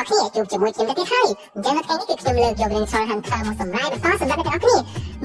ទាំងអស់គ្នាជួបជាមួយខ្ញុំទៅទៀតហើយអញ្ចឹងនៅថ្ងៃនេះគឺខ្ញុំលើកយករឿង Troll Hunter មកសម្រាយបន្តសម្រាប់អ្នកទាំងអស់គ្នា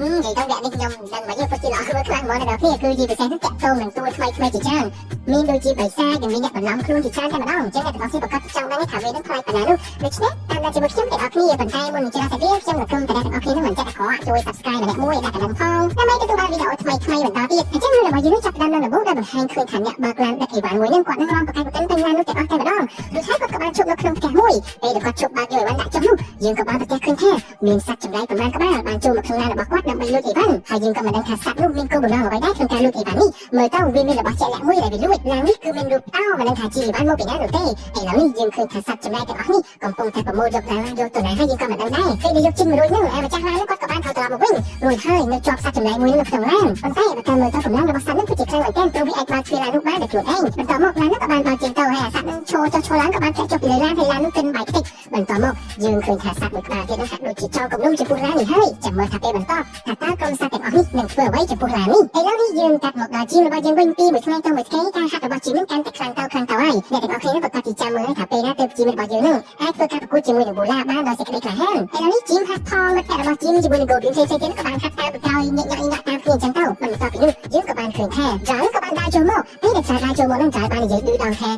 និយាយទៅវគ្គនេះខ្ញុំដឹងមកយកពិតជាល្អមើលខ្លាំងហ្មងអ្នកទាំងអស់គ្នាគឺជាពិសេសហ្នឹងតាក់ទងនឹងតួថ្មីថ្មីជាច្រើនមានដូចជាបិសាចនិងមានអ្នកបន្លំខ្លួនជាច្រើនតែម្ដងអញ្ចឹងអ្នកទាំងអស់គ្នាប្រកាសចង់ដឹងថាវានឹងប្លែកប៉ុណ្ណានោះដូច្នេះតាមដានជាមួយខ្ញុំទាំងអស់គ្នាប៉ុន្តែមុននឹងច្រាស់សាច់រឿងខ្ញុំក៏គុំតែអ្នកទាំងអស់គ្នានឹងមិនចាត់អាក្រក់ជួយ Subscribe ម្នាក់មួយដាក់កណ្ដឹងផងដើម្បីទទួលបានវីដេអូថ្មីថ្មីបន្តទៀតអញ្ចឹងរឿងរបស់យើងនេះចាប់ផ្ដើមនៅដំបូងដែលបង្ហាញឃើញថាអ្នកបើកឡានដឹកអីវ៉ាន់មួយហ្នឹងគាត់នឹងរំប្រកែកប្រកិនពេញឡាននោះទាំងអស់តែម្ដងរួចហើយគាត់ក៏បានជប់នៅក្នុងផ្ទះមួយពេលដែលគាត់ជប់បើកយកអីវ៉ាន់ដាក់ចុះនោះយើងក៏បានប្រទះឃើញថាមានសត្វចម្លែកប្រមាណក្បាលបានចូលមកក្នុងឡានរបស់គាត់ដើម្បីលួចអីវ៉ាន់ហើយយើងក៏មិនដឹងថាសត្វនោះមានគោលបំណងអ្វីដែរក្នុងការលួចអីវ៉ាន់នេះមើលទៅវាមានរបស់ជាក់លាក់មួយដែលវាលួចឡាននេះគឺមានរូបតោមិនដឹងថាជាអីវ៉ាន់មកពីណានោះទេឥឡូវនេះយើងឃើញថាសត្វចម្លែកទាំងអស់នេះកំពុងតែប្រមូលយកឡានយកទៅណាហើយយើងក៏មិនដឹងដែរពេលដែលយកចេញមករួចហ្នឹងអាម្ចាស់ឡានហ្នឹងគាត់ក៏បានថយត្រឡប់មកវិញរួចហើយនៅជាប់សត្វចម្លែកមួយនៅក្នុងឡានប៉ុន្តែបើតាមមើលទៅកម្លាំងរបស់សត្វហ្នឹងគឺជាខ្លាំងមែនទែនព្រោះវាអាចបើកទ្វារឡាននោះបានដោយខ្លួនឯងបន្តមកឡានហ្នឹងក៏បានបើកចេញទៅហើយអាសត្វហ្នឹងឈរចុះឈរឡើងក៏បានធ្លាក់ចុះពីលើឡានហើយឡាននោះកិនបែកខ្ទេចបន្តមកយើងឃើញថាសត្វមួយក្បាលទៀតហ្នឹងហាក់ដូចជាចង់គំនុំចំពោះឡាននេះហើយចាំមើលថាពេលបន្តថាតើក្រុមសត្វទាំងអស់នេះនឹងធ្វើអ្វីចំពោះឡាននេះឥឡូវនេះយើងកាត់មកដល់ជីមរបស់យើងវិញពីមួយថ្ងៃទៅមួយថ្ងៃការហាត់របស់ជីមនឹងកាន់តែខ្លាំងទៅខ្លាំងទៅហើយអ្នកទាំងអស់គ្នាប្រកាសជាចាំមើលថាពេលណាទើបជីមរបស់យើងនឹងអាចធ្វើការប្រកួតជាមួយនឹងបូឡាបានដោយសេចក្តីក្លាហានឥឡូវនេះជីមហាត់ផងមិត្តភក្តិរបស់ជីមជាមួយនឹង Goblin ផ្សេងៗទៀតក៏បានហាត់តាមក្រោយញាក់ញាក់ញាក់តាមគ្នាអញ្ចឹងទៅបន្ទាប់ពីនោះយើងក៏បានឃើញថាចៅក៏បានដើរចូលមកពេលដែលចៅដើរចូលមកនឹងចៅបាននិយាយឌឺដងថា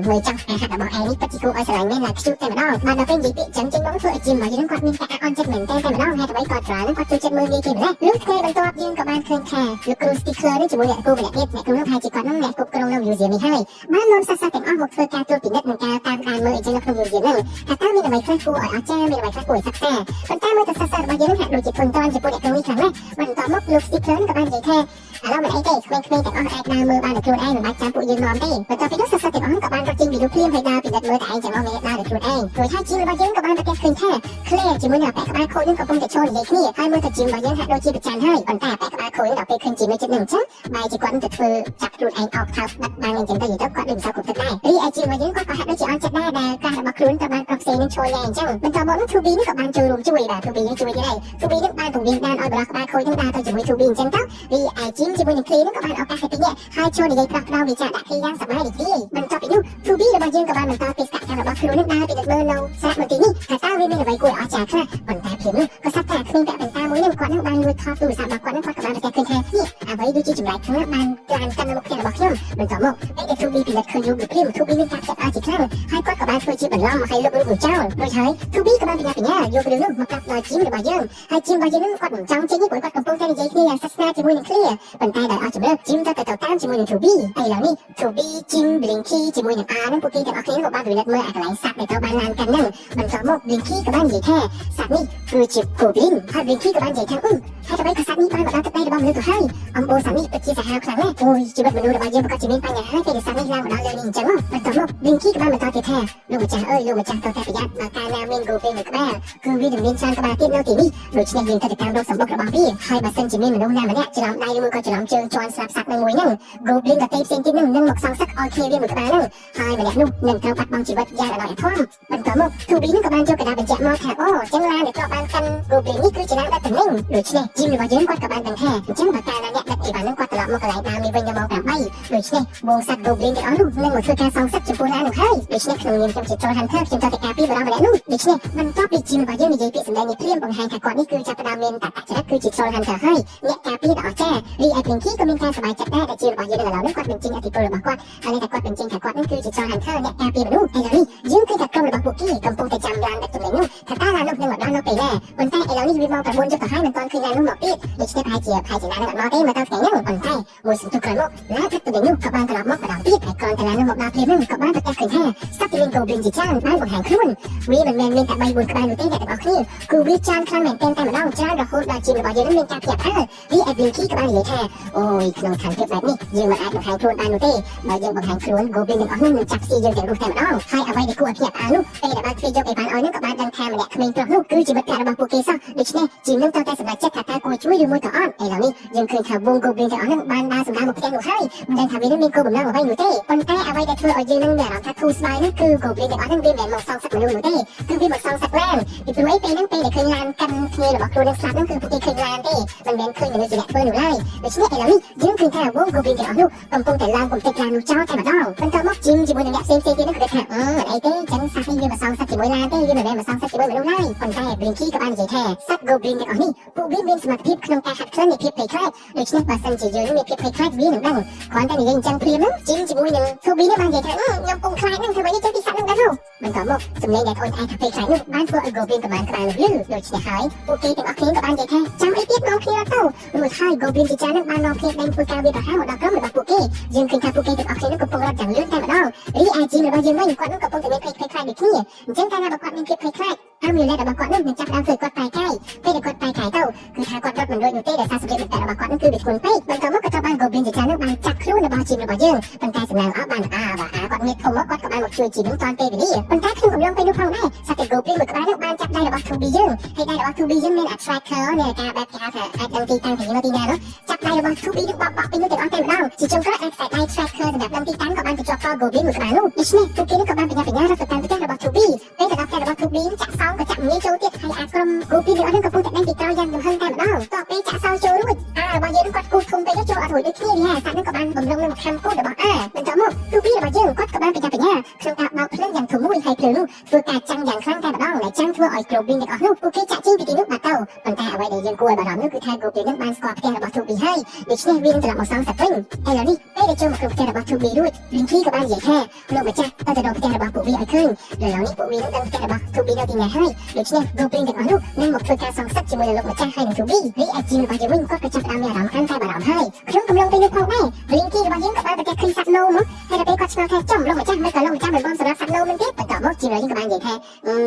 មើលចង់អាហាររបស់ឯងនេះពិតជាគួរឲ្យស្រឡាញ់មែនឡាខ្ជូតតែម្ដងបានដល់ពេលនិយាយពាក្យចឹងចេញមកធ្វើឲ្យជីមរបស់យើងគាត់មានការអន់ចិត្តមែនទែនតែម្ដងហើយអ្វីក៏ត្រានឹងគាត់ចូលចិត្តមើលងាយគេម្ល៉េះលុះថ្ងៃបន្ទាប់យើងក៏បានឃើញថាលោកគ្រូ Stickler នេះជាមួយអ្នកគ្រូម្នាក់ទៀតអ្នកគ្រូនោះថាជាគាត់នឹងអ្នកគ្រប់គ្រងនៅ museum នេះហើយបាននាំសិស្សៗទាំងអស់មកធ្វើការត្រួតពិនិត្យនិងការតាមដានមើលអីចឹងនៅក្នុង museum ហ្នឹងថាតើមានអ្វីខ្លះគួរឲ្យអស្ចារ្យមានអ្វីខ្លះគួរឲ្យសិក្សាប៉ុន្តែមើលទៅសិស្សៗរបស់យើងហាក់ដូចជាធន់ទ្រាំចំពោះអ្នកគ្រូនេះខ្លាំងណាស់បន្ទាប់មកលោក Stickler ក៏បាននិយាយថាឥឡូវមិនអីទេក្មេងៗទាំងអស់អាចដើរមើលបានដោយខ្លួនឯងមិនបាច់ចាំពួកយើងនាំទេបន្ទាប់ពីនោះសិស្សៗទាំងអស់ក៏បានរត់ចេញពីនោះភ្លាមហើយដើរពិនិត្យមើលតែឯងចាំមកមានដើរដោយខ្លួនឯងរួចហើយជីមរបស់យើងក៏បានប្រទះឃើញថា Claire ជាមួយនឹងអាប៉ែក្បាលខូចនឹងកំពុងតែឈរនិយាយគ្នាហើយមើលទៅជីមរបស់យើងហាក់ដូចជាប្រច័នហើយប៉ុន្តែអាប៉ែក្បាលខូចនឹងដល់ពេលឃើញជីមនៅចិត្តនឹងអញ្ចឹងបែរជាគាត់នឹងទៅធ្វើចាប់ខ្លួនឯងអោបថើបបិទបាំងអញ្ចឹងទៅនិយាយទៅគាត់ដូចមិនសូវគ្រប់ទឹកដែររីឯជីមរបស់យើងគាត់ក៏ហាក់ដូចជាអន់ចិត្តដែរដែលក្រាស់របស់ខ្លួនទៅបានប្រុសផ្សេងនឹងឈរញ៉ែអញ្ចឹងបន្ទាប់មកនោះ 2B នេះក៏បានចូលរួមជួយបាទ 2B នេះជួយទៀតហើយ 2B នឹងបានពង្រៀនដានឲ្យបរិះក្បាលខូចនឹងដើរទៅជាមួយ 2B អញ្ចឹងទៅរីឯជីមជាមួយនឹង Claire នឹងក៏បានឱកាសឲ្យពីរនាក់ហើយចូលនិយាយផ្ដោះផ្ដោវាចាដាក់គ្នាយ៉ាងសប្បាយរីករាយបន្ទាប់ពីនោះ 2B របស់យើងក៏បានបន្តបេសកកម្មរបស់ខ្លួននឹងដើរពិនិត្យមើលនៅសារមន្ទីរនេះថាតើវាមានអ្វីគួរឲ្យអស្ចារ្យខ្លះប៉ុន្តែភ្លាមនោះក៏ស្រាប់តែក្មេងពាក់វ៉ែនតាមួយនឹងគាត់នឹងបានលួចថតទូរស័ព្ទរបស់គាត់នឹងគាត់ក៏បានប្រទះឃើញថានេះអ្វីដូចជាចម្លែកខ្លាំងបានក្លានកាន់នៅមុខផ្ទះរបស់ខ្ញុំបន្ទាប់មកពេលដែល 2B ពិនិត្យឃើញរូបភ្លាម 2B នឹងកាប់ចិត្តអស់ជាខ្លាំងហើយគាត់ក៏បានធ្វើជាបន្លំហើយលុបរូបនោះចោលរួចហើយ 2B ក៏បានបញ្ញាបញ្ញាយករឿងនោះមកប្រាប់ដល់ជីមរបស់យើងហើយជីមរបស់យើងនឹងគាត់មិនចង់ចេញទេព្រោះគាត់កំពុងតែនិយាយគ្នាយ៉ាងស្និទ្ធស្នាលជាមួយនឹង Claire ប៉ុន្តែដោយអស់ជំរឿជីមទៅទៅតាមជាមួយនឹង 2B ឥឡូវនេះ 2B ជីម Blinky ជាមួយនឹង R នឹងពួកគេទាំងអស់គ្នាក៏បានពិនិត្យមើលអាកន្លែងសត្វដែលត្រូវបានឡានកាន់ហ្នឹងបន្ទាប់មក Blinky ក៏បាននិយាយថាសត្វនេះគឺជា Goblin ហើយ Blinky ក៏បាននិយាយថាអឺហេតុអ្វីក៏សត្វនេះបានមកដល់ទឹកដីរបស់មនុស្សទៅហើយអំបូរសត្វនេះពិតជាសាហាវខ្លាំងណាស់អូយជីវិតមនុស្សរបស់យើងប្រកាសជាមានបញ្ហាហើយពេលដែលសត្វនេះឡើងមកដល់លើនេះអញ្ចឹងបន្ទាប់មក Blinky ក៏បានបន្តទៀតថាលោកម្ចាស់អើយលោកម្ចាស់ត្រូវតែប្រយ័ត្នបើកាលណាមាន Goblin មួយក្បាលគឺវានឹងមានច្រើនក្បាលទៀតនៅទីនេះដូច្នេះយើងត្រូវតែតាមរកសម្បុករបស់វាហើយបើសិនជាមានមនុស្សណាម្នាក់ច្រឡំដៃឬមួយក៏ច្រឡំជើងជាន់ស្លាប់សត្វនឹងមួយហ្នឹង Goblin ដទៃផ្សេងទៀតនឹងនឹងមកសងសឹកឲ្យគ្នាវាមួយក្បាលហ្នឹងហើយម្នាក់នោះនឹងត្រូវបាត់បង់ជីវិតយ៉ាងអណោចអធមបន្ទាប់មក 2B នឹងក៏បានយកកដាបញ្ជាក់មកថាអូចឹងឡានដែលធ្លាប់បានកាន់ Goblin នេះគឺជាឡានដឹកទំនិញដូច្នេះជីមរបស់យើងគាត់ក៏បានដឹងថាអញ្ចឹងបើកាលណាអ្នកដឹកអីវ៉ាន់ហ្នឹងគាត់ត្រឡប់មកកន្លែងដើមនេះវិញនៅម៉ោង8ដូច្នេះវងសត្វ Goblin ទាំងអស់នោះនឹងមកធ្វើការសងសឹកចំពោះឡាននោះហើយដូច្នេះក្នុងនាមខ្ញុំជា Troll Hunter ខ្ញុំត្រូវតែការពារបរិម្នាក់នោះដូច្នេះបន្ទាប់ពីជីមរបស់យើងនិយាយពាក្យសម្ដីនេះភ្លាមបង្ហាញថាគាត់នេះគឺចាប់ផ្ដើមមានតតចរិតគឺជា Troll Hunter ហើយអ្នកការពារដ៏អស្ចារ្យរីឯ Blinky ក៏មានការសប្បាយចិត្តដែរដែលជីមរបស់យើងនៅឥឡូវនេះគាត់បញ្ចេញអធិពលរបស់គាត់ហើយតែគាត់បញ្ចេញថាគាត់នឹងគឺជា Troll Hunter អ្នកការពារមនុស្សឥឡូវនេះយើងឃើញថាក្រុមរបស់ពួកគេកំពុងតែចាំឡានដឹកទំនិញនោះថាតើឡាននោះនឹងមកដល់នៅពេលណាប៉ុន្តែឥឡូវនេះវាម៉ោង9យប់ទៅហើយមិនទាន់ឃើញឡាននោះមកទៀតដូច្នេះប្រហែលជាឡាននឹងអត់មកទេមើលទៅថ្ងៃហ្នឹងប៉ុន្តែមួយសន្ទុះក្រោយមកឡានដឹកទំនិញនោះក៏បានត្រឡប់មកម្ដងទៀតហើយគ្រាន់តែឡាននោះមកដល់ភ្លាមហ្នឹងក៏បានប្រទះឃើញថាសត្វទីមាន Goblin ជាច្រើនបានបង្ហាញខ្លួនវាមិនមែនមានតែ3 4ក្បាលនោះទេអ្នកទាំងអស់គ្នាគឺវាច្រើនខ្លាំងមែនទែនតែម្ដងច្រើនរហូតដល់ជីមរបស់យើងនឹងមានការភ្ញាក់ផ្អើលរីឯ Blinky ក៏បាននិយាយថាអូយក្នុងស្ថានភាពបែបនេះយើងមិនអាចបង្ហាញខ្លួនបាននោះទេបើយើងបង្ហាញខ្លួន Goblin ទាំងអស់នោះនឹងចាប់ស៊ីយើងទាំងរស់តែម្ដងហើយអ្វីដែលគួរឲ្យភ្ញាក់ផ្អើលនោះពេលដែលបើកទ្វារយកអីវ៉ាន់ឲ្យនឹងក៏បានដឹងថាម្នាក់ក្មេងប្រុសនោះគឺជាមិត្តភក្តិរបស់ពួកគេសោះ ដូច្នេះជីមនឹងត្រូវតែសម្រេចចិត្តថាតើគួរជួយឬមួយក៏អត់ឥឡូវនេះយើងឃើញថាវង Goblin ទាំងអស់ហ្នឹងបានដើរសម្ដៅមកផ្ទះនោះហើយមិនដឹងថាវានឹងមានគោលបំណងអ្វីនោះទេប៉ុន្តែអ្វីដែលធ្វើឲ្យយើងនឹងមានអារម្មណ៍ថាធូរស្បើយនោះគឺ Goblin ទាំងអស់ហ្នឹងវាមិនមែនមកសងសឹកមនុស្សនោះទេគឺវាមកសងសឹកឡានពីព្រោះអីពេលហ្នឹងពេលដែលឃើញឡានកាន់គ្នារបស់ខ្លួននឹងស្លាប់ហ្នឹងគឺពួកគេឃើញឡានទេមិនមែនឃើញមនុស្សជាអ្នកធ្វើនោះឡើយដូច្នេះឥឡូវនេះយើងឃើញថាវង Goblin ទាំងអស់នោះកំពុងតែឡើងកំទេចឡាននោះចោលតែម្ដងបន្ទាប់មកជីមជាមួយនឹងអ្នកផ្សេងៗទៀតហ្នឹងក៏ថាអឺមិនអីទេចឹងសត្វនេះវាមកសងសឹកជាមួយឡានទេវាមិនមែនមកសងសឹកជាមួយមនុស្សឡើយប៉ុន្តែ Blinky ក៏បាននិយាយថាសត្វ Goblin ទាំងអស់នេះពួកវាមានសមត្ថភាពក្នុងការហាត់ក្លិននៃភាពភ័យខ្លាចដូច្នេះបើសិនជាយើងមានភាពភ័យខ្លាចវានឹងដឹងគ្រាន់តែនិយាយអញ្ចឹងភ្លាមហ្នឹងជីមជាមួយនឹង Toby នេះបាននិយាយថាខ្ញុំពុំខ្លាចហ្នឹងធ្វើម៉េចចឹងពីសត្វហ្នឹងដឹងហ៎បន្ទាប់មកសម្លេងដែលត្អូញត្អែថាភ័យខ្លាចនោះបានធ្វើឲ្យ Goblin ប្រមាណក្បាលនោះលឺដូច្នេះហើយពួកគេទាំងអស់គ្នាក៏បាននិយាយថាចាំអីទៀតនាំគ្នាទៅរួចហើយ Goblin ជាច្រើននឹងបាននាំគ្នាដេញធ្វើការវាយប្រហារមកដល់ក្រុមរបស់ពួកគេយើងឃើញថាពួកគេទាំងអស់គ្នានឹងកំពុងរត់យ៉ាងលឿនតែម្ដងរីឯជីមរបស់យើងវិញគាត់នឹងកំពុងតែមានភ័យខ្លាចដូចគ្នាអញ្ចឹងកាលណាបើគាត់មានភាពភ័យខ្លាច amulet របស់គាត់នឹងនឹងចាប់ផ្ដើមធ្វើគាត់ប្រែកាយពេលដែលគាត់ប្រែកាយទៅគឺថាគាត់រត់មិនរួចនោះទេដោយសារសម្លៀកបំពាក់របស់គាត់នឹងគឺវាធ្ងន់ពេកបន្ទាប់មកក៏ត្រូវបាន Goblin ជាច្រើននឹងបានចាប់ខ្លួនរបស់ជីមរបស់យើងប៉ុន្តែសំណាងល្អបានអាបាទអាគាត់មានធំមកគាត់ក៏បានមកជួយជីមនឹងតាន់ពេលវេលាប៉ុន្តែក្នុងកំឡុងពេលនោះផងដែរសត្វតែ Goblin មួយក្បាលនឹងបានចាប់ដៃរបស់ Toby យើងហើយដៃរបស់ Toby យើងមានអា tracker នៃការបែបគេហៅថាអាចដឹងទីតាំងពីនៅទីណានោះចាប់ដៃរបស់ Toby នឹងបបបពីនោះទាំងអស់តែម្ដងជាចុងក្រោយអាចខ្សែដៃ tracker សម្រាប់ដឹងទីតាំងក៏បានទៅជាប់ក Goblin មួយក្បាលនោះដូច្នេះពួកគេនឹងក៏បានបញ្ញាបញ្ញារត់ទៅតាមផ្ទះរបស់ Toby ពេលទៅដល់ផ្ទះរបស់ Toby ចាក់សោក៏ចាក់ងាយចូលទៀតហើយអាក្រុម Goblin ទាំងអស់នឹងកំពុងតែដេញពីក្រោយយ៉ាងកំហឹងតែម្ដងតពេលចាក់សោចូលរួចអារបស់យើងនឹងគាត់គូសធំពេកចូលអត់រួចដូចគ្នានេះសត្វនឹងក៏បានបំរុងនឹងខំគូសរបស់អាបន្ទាប់មក Toby របស់យើងគាត់ក៏បានបញ្ញាបញ្ញាក្នុងការបើកភ្លើងយ៉ាងធំមួយហើយភ្លើងនោះធ្វើការចាំងយ៉ាងខ្លាំងតែម្ដងដែលចាំងធ្វើឲ្យ Goblin ទាំងអស់នោះពួកគេចាក់ចេញពីទីនោះបាត់ទៅប៉ុន្តែអ្វីដែលយើងគួរឲ្យបារម្ភនោះគឺថា Goblin នឹងបានស្គាល់ផ្ទះរបស់ Toby ហើយដូច្នេះវានឹងត្រឡប់មកសងសឹកវិញឥឡូវនេះពេលដែលចូលមកក្នុងផ្ទះរបស់ Toby រួច Blinky ក៏បាននិយាយថាលោកម្ចាស់ទៅទៅរកផ្ទះរបស់ពួកវាឲ្យឃើញឥឡូវនេះពួកវានឹងដឹងផ្ទះរបស់ Toby នៅទីណាហើយដូច្នេះ Goblin ទាំងអស់នោះនឹងមកធ្វើការសងសឹកជាមួយនឹងលោកម្ចាស់ហើយនឹង Toby រីឯជីមរបស់យើងវិញគាត់ក៏ចាប់ផ្ដើមមានអារម្មណ៍កាន់តែបារម្ភហើយក្នុងកំឡុងពេលនោះផងដែរ Blinky របស់យើងក៏បានប្រទះឃើញសត្វនោមមកហើយដល់ពេលគាត់ឆ្ងល់ថាចំលោកម្ចាស់មិនក៏លោកម្ចាស់មិនបងសម្រាប់សត្វនោមនឹងទៀតបន្ទាប់មកជីមរបស់យើងក៏បាននិយាយថា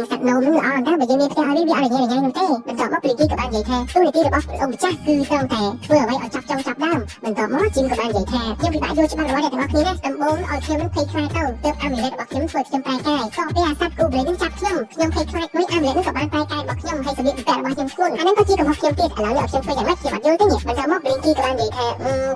សត្វនោមនឹងល្អណាស់បើយើងមានផ្ទះឲ្យវាវាអត់រញ៉េរញ៉ៃនោះទេបន្ទាប់មក Blinky ក៏បាននិយាយថាតួនាទីរបស់លោកម្ចាស់គឺត្រូវតែធ្វើអ្វីឲ្យចាប់ចុងចាប់ដើមបន្ទាប់មកជីមក៏បាននិយាយថាខ្ញុំពិបាកយល់ច្បាស់របស់អ្នកទាំងអស់គ្នាណាដំបូងឲ្យខ្ញុំនឹងភ័យខ្លាចទៅទើប amulet របស់ខ្ញុំធ្វើខ្ញុំប្រែកាយតពេលអាសត្វ Goblin នឹងចាប់ខ្ញុំខ្ញុំភ័យខ្លាចមួយ amulet នឹងក៏បានប្រែកាយរបស់ខ្ញុំហើយសម្លៀកបំពាក់របស់ខ្ញុំធ្ងន់អានឹងក៏ជាកំហុសខ្ញុំទៀតឥឡូវនេះឲ្យខ្ញុំធ្វើយ៉ាងម៉េចខ្ញុំអត់យល់ទេនេះបន្ទាប់មក Blinky ក៏បាននិយាយថា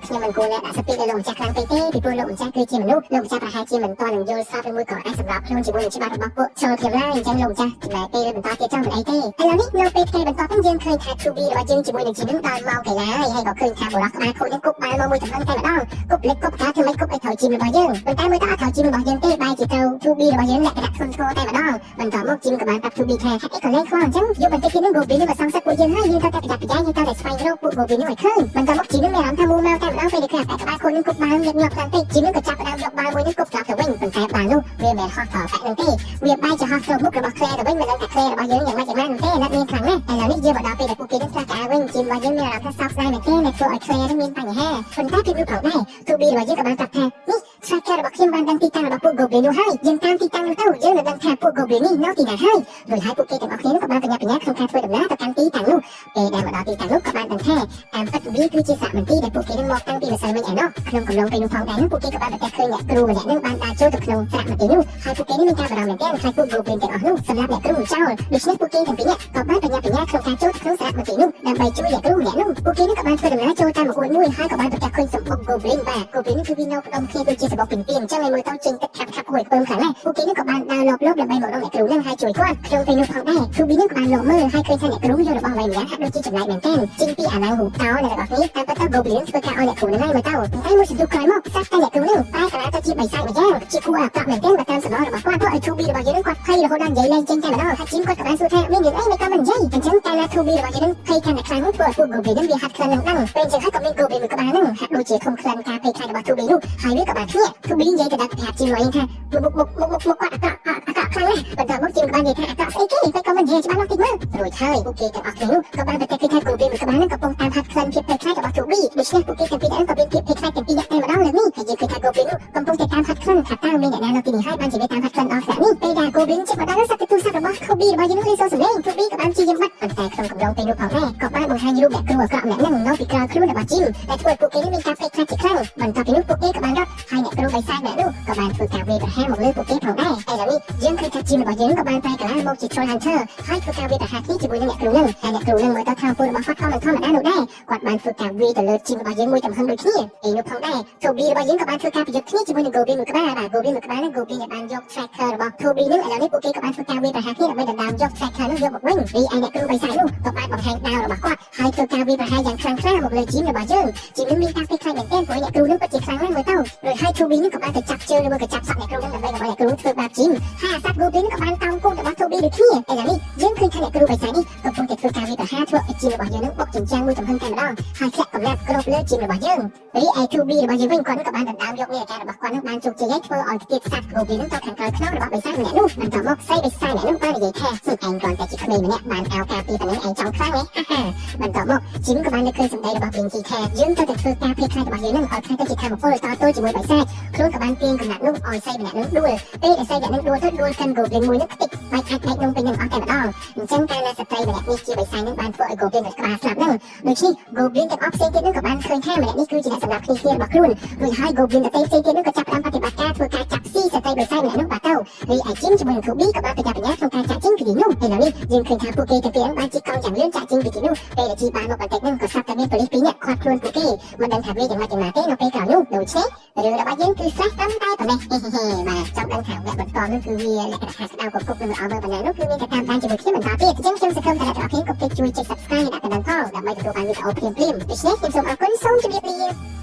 ខ្ញុំមិនគួរណាដាក់សពីលើលោកម្ចាស់ខ្លាំងពេកទេពីព្រោះលោកម្ចាស់គឺជាមនុស្សលោកម្ចាស់ប្រហែលជាមិនទាន់នឹងយល់សប្តិឬមួយក៏អាចសម្របខ្លួនជាមួយនឹងច្បាប់របស់ពួកចូលខ្ញុំឡើយអញ្ចឹងលោកម្ចាស់ចំណាយពេលបន្តទៀតចង់មិនអីទេឥឡូវនេះនៅពេលថ្ងៃបន្ទាប់ហ្នឹងយើងឃើញថា Toby របស់យើងជាមួយនឹងជីនឹងដល់ម៉ោងកីឡាហើយហើយក៏ឃើញថាបុរសក្បាលខូចនឹងគប់បាល់មកមួយចំនួនតែម្ដងគប់លិចគប់កាធ្វើម៉េចគប់ឲ្យត្រូវជីមរបស់យើងប៉ុន្តែមើលទៅអត់ត្រូវជីមរបស់យើងទេបែរជាត្រូវ Toby របស់យើងលក្ខណៈធ្ងន់ធ្ងរតែម្ដងបន្ទាប់មកជីមក៏បានប្រាប់ Toby ថាហេតុអីក៏លែងខ្វល់អញ្ចឹងយកបន្តិចទៀតនឹង Goblin នឹងមកសងសឹកពួកយើងហើយយើងត្រូវតែប្រយ័ត្នប្រយែងយើងត្រូវតែស្វែងរកពួក Goblin នឹងឲ្យឃើញបន្ទាប់មកជីមនឹងមានអារម្មណ៍ថាមួម៉ៅតែម្ដងពេលដែលឃើញអាក្បាលខូចនឹងគប់បាល់ញាប់ញាប់ខ្លាំងពេកជីមនឹងក៏ចាប់ផ្ដើមយកបាល់មួយនឹងគប់ត្រឡប់ទៅវិញប៉ុន្តែបាល់នោះវាមិនមែនហោះត្របែកនឹងទេវាបែរជាហោះទៅមុខរបស់ Claire ទៅវិញមិនដឹងថា Claire របស់យើងយ៉ាងម៉េចយ៉ាងម៉ានោះទេណាត់មានខ្លាំងណាស់ឥឡូវនេះយើងមកដល់ពេលដែលពួកគេនឹងផ្លាស់កៅវិញជីមរបស់យើងមានអារម្មណ៍ថាសោកស្ដាយមែនទេដែលធ្វើឲ្យ Claire នឹងមានបញ្ហាប៉ុន្តែពីនោះផងដែរ Toby របស់យើងក៏បានប្រាប់ថានេះ tracker របស់ខ្ញុំបានដឹងទីតាំងរបស់ពួក Goblin នោះហើយយើងតាមទីតាំងនោះទៅយើងនឹងដឹងថាពួក Goblin នេះនៅទីណាហើយរួចហើយពួកគេទាំងអស់គ្នានោះក៏បានបញ្ញាបញ្ញាក្នុងការធ្វើដំណើរទៅកាន់ទីតាំងនោះពេលដែលមកដល់ទីតាំងនោះក៏បានដឹងថាតាមពិតវាគឺជាសារមន្ទីរដែលពួកគេនឹងមកតាំងពីម្សិលមិញឯណោះក្នុងកំឡុងពេលនោះផងដែរនោះពួកគេក៏បានប្រទះឃើញអ្នកគ្រូម្នាក់នឹងបានដើរចូលទៅក្នុងសារមន្ទីរនោះហើយពួកគេនេះមានការបារម្ភមែនទែនខ្លាចពួក Goblin ទាំងអស់នោះសម្រាប់អ្នកគ្រូចោលដូច្នេះពួកគេទាំងពីរនាក់ក៏បានបញ្ញាបញ្ញាក្នុងការចូលទៅក្នុងសារមន្ទីរនោះដើម្បីជួយអ្នកគ្រូម្នាក់នោះពួកគេនេះក៏បានធ្វើដំណើរចូលតាមបង្អួចមួយហើយក៏បានប្រទះឃើញសម្បុក Goblin បាទ Goblin នេះគឺវានៅផ្ដុំគ្នាដូចជាសម្បុកពីងពីអញ្ចឹងហើយមើលទៅចេញទឹកខាប់ខាប់គួរឲ្យខ្ពើមខ្លាំងណាស់ពួកគេនេះក៏បានដើរលបលបដើម្បីមករកអ្នកគ្រូនឹងហើយជួយគាត់ក្នុងពេលនោះផងដែរ Toby នឹងក៏បានលបមើលហើយឃើញថាអ្នកគ្រូយករបស់អ្វីម្យ៉ាងហាក់ដូចជាចម្លែកមែនទែនចេញពីអាឡាំងរូបតោអ្នកទាំងអស់គ្នាតាមពិតទៅ Goblin ធ្វើការឲ្យអ្នកគ្រូនឹងហើយមើលទៅប៉ុន្តែមួយសន្ទុះក្រោយមកស្រាប់តែអ្នកគ្រូនឹងបែរកាឡាទៅជាបិសាចម្យ៉ាងជាគួរអាក្រក់មែនទែនបើតាមសំណរបស់គាត់ធ្វើឲ្យ Toby របស់យើងនឹងគាត់ភ័យរហូតដល់និយាយលែងចេញតែម្ដងហើយជីមគាត់ក៏បានសួរថាមានរឿងអីមិនក៏មិននិយាយអញ្ចឹងកាលណា Toby របស់យើងនឹងភ័យកាន់តែខ្លាំងធ្វើឲ្យពួក Goblin នឹងវាហាត់ក្លិននឹងដឹងពេលអញ្ចឹងហើយក៏មាន Goblin មួយក្បាលនឹងហាក់ដូចជាធំក្លិនការភ័យខ្លាចរបស់ Toby នោះហើយវាក៏បានភ្ញាក់ Toby និយាយទៅដល់ប្រាប់ជីមរបស់យើងថាមុខមុខមុខមុខមុខគាត់អាក្រក់អាក្រក់ខ្លាំងណាស់បន្ទាប់មកជីមក៏បាននិយាយថាអាក្រក់ស្អីគេតែក៏មិននិយាយច្បាស់លាស់តិចមើលរួចហើយពួកគេទាំងអស់គ្នានោះក៏បានប្រទះឃើញថា Goblin មួយក្បាលនឹងកំពុងតាមហាត់ក្លិនភាពភ័យខ្លាចរបស់ Toby ដូច្នេះពួកគេទាំងពីរនាក់ក៏មានភាពភ័យខ្លាចទាំងពីរនាក់តែម្ដងលើនេះហើយយើងឃើញថា Goblin នោះកំពុងតែតាមហាត់ក្លិនថាតើមានអ្នកណានៅទីនេះហើយបានជាវាតាមហាត់ក្លិនដល់ថ្នាក់នេះពេលដែល Goblin ជិះមកដល់សត្វទូរស័ព្ទរបស់ Toby របស់យើងនោះលឺសូរសំឡេង Toby ក៏បានព្យាយាមបិទប៉ុន្តែក្នុងកំឡុងពេលនោះផងដែរក៏បានបង្ហាញរូបអ្នកគ្រូអាក្រក់ម្នាក់នឹងនៅពីក្រោយខ្លួនរបស់ជីមដែលធ្វើឲ្យពួកគេនេះមានការភ័យខ្លាចជាខ្លាំងបន្ទាប់ពីនោះពួកគេក៏បានរត់ហើយអ្នកគ្រូបិសាចម្នាក់នោះ ក៏បានធ្វើការវាយប្រហារមកលើពួកគេផងដែរឥឡូវនេះយើងឃើញថា Jim របស់យើងក៏បានប្រែកាឡាមកជា Troll Hunter ហើយធ្វើការវាយប្រហារគ្នាជាមួយនឹងអ្នកគ្រូនឹងហើយអ្នកគ្រូនឹងមើលទៅថាពលរបស់គាត់ក៏មិនធម្មតានោះដែរគាត់បានធ្វើការវាយទៅលើ Jim របស់យើងមួយទំហឹងដូចគ្នាឯនោះផងដែរ Toby របស់យើងក៏បានធ្វើការប្រយុទ្ធគ្នាជាមួយនឹង Goblin មួយក្បាលបាទ Goblin មួយក្បាលហ្នឹង Goblin ដែលបានយក tracker របស់ Toby នឹងឥឡូវនេះពួកគេក៏បានធ្វើការវាយប្រហារគ្នាដើម្បីដណ្ដើមយក tracker នោះយកមកវិញរីឯអ្នកគ្រូបិសាចនោះក៏បានបង្ហាញដាវរបស់គាត់ហើយធ្វើការវាយប្រហារយ៉ាងខ្លាំងក្លាមកលើ Jim របស់យើង Jim នឹងមានការភ័យខ្លាចមែនទែនព្រោះអ្នកគ្រូនឹងពិតជាខ្លាំងណាស់មើលទៅរួចហើយ Toby នឹងក៏បានទៅចាប់ជើងឬមួយក៏ចាប់សក់អ្នកគ្រូនឹងដើម្បីកុំឲ្យអ្នកគ្រូធ្វើបាប Jim ហើយអាសត្វ Goblin ក៏បានតោងគោករបស់ Toby ដូចគ្នាឥឡូវនេះយើងឃើញថាអ្នកគ្រូបិសាចនេះកំពុងតែធ្វើការវាយប្រហារធ្វើឲ្យ Jim របស់យើងនឹងបុកចិញ្ចាំងមួយទំហឹងតែម្ដងហើយធ្លាក់កំណាប់គ្របលើ Jim របស់យើងរីឯ Toby របស់យើងវិញគាត់ក៏បានដណ្ដើមយកនាឡិការបស់គាត់នឹងបានជោគជ័យហើយធ្វើឲ្យខ្ទាតសត្វ Goblin នឹងទៅខាងក្រោយខ្នងរបស់បិសាចម្នាក់នោះបន្ទាប់មកស្រីបិសាចម្នាក់នោះបាននិយាយថាឯងគ្រាន់តែជាក្មេងម្នាក់បានអោការពីប៉ុណ្ណឹងឯងចង់ខ្លាំងហ៎ហាហាបន្ទាប់មក ជីមក៏បាននឹកឃើញសម្ដីរបស់ Blinky ថាយើងត្រូវតែធ្វើការភ័យខ្លាចរបស់យើងនឹងឲ្យខ្លាចទៅជាធម៌ពលតទល់ជាមួយបិសាចខ្លួនក៏បានទាញកំណាត់នោះឲ្យស្រីម្នាក់នឹងដួលពេលដែលស្រីម្នាក់នឹងដួលទៅដួលកិន Goblin មួយនឹងខ្ទេចបែកអាចបែកនំពេញនឹងអស់តែម្ដងអញ្ចឹងកាលណាស្ត្រីម្នាក់នេះជាបិសាចនឹងបានធ្វើឲ្យ Goblin នឹងក្បាលស្លាប់នឹងដូច្នេះ Goblin ទាំងអស់ផ្សេងទៀតនឹងក៏បានឃើញថាម្នាក់នេះគឺជាអ្នកសម្លាប់គ្នាគ្នារបស់ខ្លួនរួចហើយ Goblin ដទៃផ្សេងទៀតនឹងក៏ចាប់ផ្ដើមប្រតិបត្តិការធ្វើការចាប់ស៊ីស្ត្រីបិសាចម្នាក់នោះបាត់ទៅរីឯជីមជាមួយនឹង Toby ក៏បានប្រញាប់ប្រញាល់ក្នុងការចាក់ចេញពីទីនោះឥឡូវនេះយើងឃើញថាពួកគេទាំងពីរនឹងបានជិះកង់យ៉ាងលឿនចាក់ចេញពីទីនោះពេលដែលជិះបានមកបន្តិចហ្នឹងក៏ស្រាប់តែមានប៉ូលីសពីរនាក់ឃាត់ខ្លួនពួកគេមិនដឹងថាវាយ៉ាងម៉េចយ៉ាងណាទេនៅពេលក្រោយនោះដូច្នេះរឿងរបស់យើងគឺស្រះត្រឹមតែប៉ុណ្ណេះហេហេហេបាទចង់ដឹងថាវគ្គបន្តនោះគឺវាលក្ខណៈថាស្ដៅកគុកនឹងល្អមើលប៉ុណ្ណានោះគឺមានតែតាមដានជាមួយខ្ញុំបន្តទៀតអញ្ចឹងខ្ញុំសង្ឃឹមថាអ្នកទាំងអស់គ្នាកុំភ្លេចជួយចុច Subscribe និងដាក់កណ្ដឹងផងដើម្បីទទួលបានវីដេអូភ្លាមៗដូច្នេះខ្ញុំសូមអរគុណសូមជម្រាបលា។